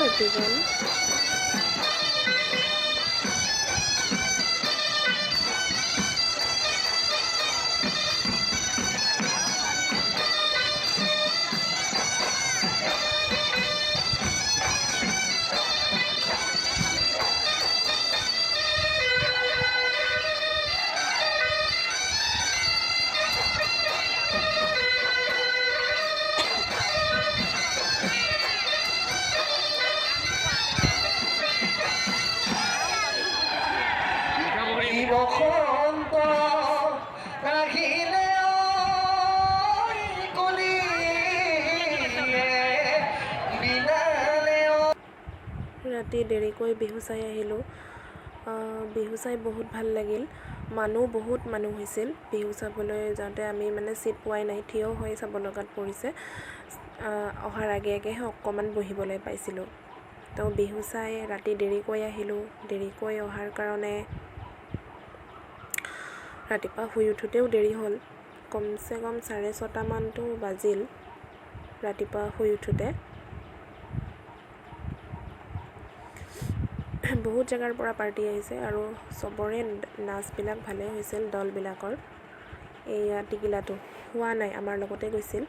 Everyone. বসন্ত ৰাখিলে কলিয়ে বিলালে। ৰাতি দেৰিকৈ বিহু চাই আহিলোঁ। বিহু চাই বহুত ভাল লাগিল। মানুহ বহুত মানুহ হৈছিল। বিহু চাবলৈ যাওঁতে আমি মানে চিট পোৱাই নাই, থিয় হৈ চাব লগাত পৰিছে। অহাৰ আগে আগেহে অকণমান বহিবলৈ পাইছিলোঁ। তো বিহু চাই ৰাতি দেৰিকৈ আহিলোঁ। দেৰিকৈ অহাৰ কাৰণে ৰাতিপুৱা শুই উঠোঁতেও দেৰি হ'ল। কমচে কম 6:30মানতো বাজিল ৰাতিপুৱা শুই উঠোঁতে। বহুত জেগাৰ পৰা পাৰ্টি আহিছে আৰু চবৰে নাচবিলাক ভালেই হৈছিল দলবিলাকৰ। এইয়া টিকিলাটো শোৱা নাই, আমাৰ লগতে গৈছিল।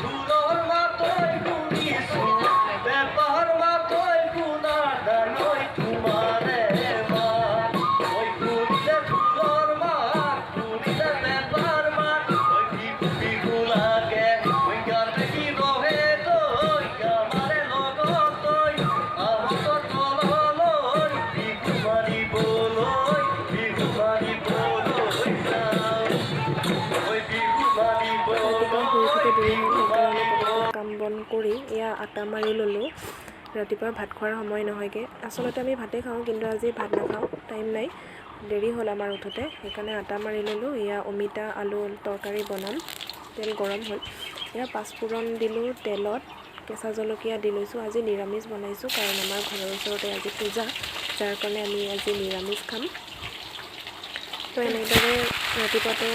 ঢোলৰ মাতৈ শুনিছো, পেঁপাৰ মাতৈ শুনা নাই ঐ, তোমাৰে মাত। ঐ শুনিলে ঢোলৰ মাত, শুনিলে পেঁপাৰ মাত, ঐ বিহু বিহু লাগে। ঐ গাতে কি ৰহে তই আমাৰে লগত, তই আহতৰ তললৈ বিহু মাৰিবলৈ, বিহু মাৰিবলৈ যাওঁ। ঐ বিহু ৰাতিপুৱা শুই মাৰিবলৈ, উঠোঁতে দেৰি হ'ল, বিহু সেইকাৰণে মাৰিব পটাপট কাম বন কৰি এয়া আটা মাৰি ল'লোঁ। ৰাতিপুৱা ভাত খোৱাৰ সময় নহয়গৈ। আচলতে আমি ভাতেই খাওঁ, কিন্তু আজি ভাত নাখাওঁ, টাইম নাই, দেৰি হ'ল আমাৰ উঠোঁতে, সেইকাৰণে আটা মাৰি ল'লোঁ। এয়া অমিতা আলু তৰকাৰী বনাম। তেল গৰম হ'ল। এয়া পাঁচফোৰণ দিলোঁ তেলত, কেঁচা জলকীয়া দি লৈছোঁ। আজি নিৰামিষ বনাইছোঁ, কাৰণ আমাৰ ঘৰৰ ওচৰতে আজি পূজা, যাৰ কাৰণে আমি আজি নিৰামিষ খাম। তো এনেদৰে ৰাতিপুৱাতে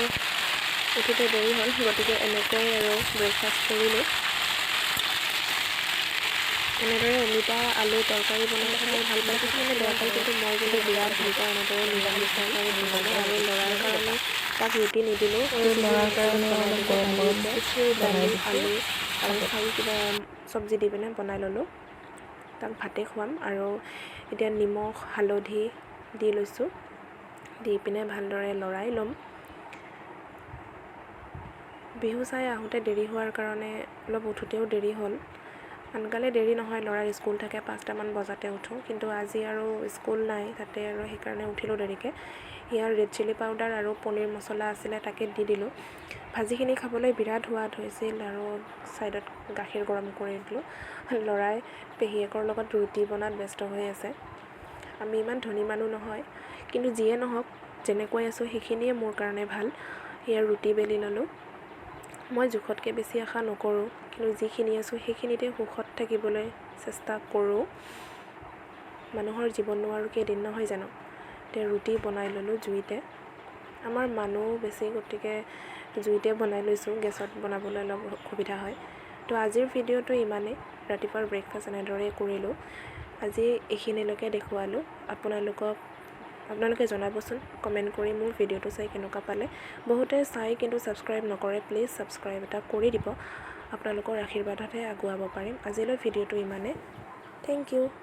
উঠোঁতে দেৰি হ'ল, গতিকে এনেকৈ আৰু ব্ৰেকফাষ্ট কৰিলোঁ। এনেদৰে অমিতা আলু তৰকাৰী বনাই খাই ভাল পায়, কিছুমানে বেয়া পায়, কিন্তু মই কিন্তু বিৰাট ভাল পাওঁ এনেদৰে নিৰামিষ তৰকাৰী বনালে। আৰু ল'ৰাৰ কাৰণে তাক ৰুটি নিদিলোঁ, ল'ৰাৰ কাৰণে বনাই অলপ দিলোঁ গৰম গৰম দালিতে খিচিৰি বনাই দালি দিছোঁ। আলু আৰু খাব। চাৰি কিবা চব্জি দি পিনে বনাই ল'লোঁ। তাক ভাতে খুৱাম। আৰু এতিয়া নিমখ হালধি দি লৈছোঁ, দি পিনে ভালদৰে লৰাই ল'ম। বিহু চাই আহোঁতে দেৰি হোৱাৰ কাৰণে অলপ উঠোঁতেও দেৰি হ'ল। আনকালে দেৰি নহয়, ল'ৰাৰ স্কুল থাকে, 5টামান বজাতে উঠোঁ, কিন্তু আজি আৰু স্কুল নাই তাতে আৰু সেইকাৰণে উঠিলোঁ দেৰিকৈ। ইয়াৰ ৰেড চিলি পাউডাৰ আৰু পনীৰ মছলা আছিলে, তাকে দি দিলোঁ। ভাজিখিনি খাবলৈ বিৰাট সোৱাদ হৈছিল। আৰু ছাইডত গাখীৰ গৰম কৰি দিলোঁ। ল'ৰাই পেহীয়েকৰ লগত ৰুটি বনাত ব্যস্ত হৈ আছে। আমি ইমান ধনী মানুহ নহয়, কিন্তু যিয়ে নহওক, যেনেকৈ আছোঁ সেইখিনিয়ে মোৰ কাৰণে ভাল। ইয়াৰ ৰুটি বেলি ল'লোঁ। মই জোখতকৈ বেছি আশা নকৰোঁ, কিন্তু যিখিনি আছোঁ সেইখিনিতে সুখত থাকিবলৈ চেষ্টা কৰোঁ। মানুহৰ জীৱননো আৰু কেইদিন, নহয় জানো? এতিয়া ৰুটি বনাই ল'লোঁ জুইতে। আমাৰ মানুহ বেছি, গতিকে জুইতে বনাই লৈছোঁ, গেছত বনাবলৈ অলপ অসুবিধা হয়। তো আজিৰ ভিডিঅ'টো ইমানেই। ৰাতিপুৱাৰ ব্ৰেকফাষ্ট এনেদৰেই কৰিলোঁ। আজি এইখিনিলৈকে দেখুৱালোঁ আপোনালোকক। আপোনালোকে জনাবচোন কমেণ্ট কৰি মোৰ ভিডিঅ'টো চাই কেনেকুৱা পালে। বহুতে চাই কিন্তু ছাবস্ক্ৰাইব নকৰে, প্লিজ ছাবস্ক্ৰাইব এটা কৰি দিব। আপোনালোকৰ আশীৰ্বাদতহে আগুৱাব পাৰিম। আজিলৈ ভিডিঅ'টো ইমানে। Thank you.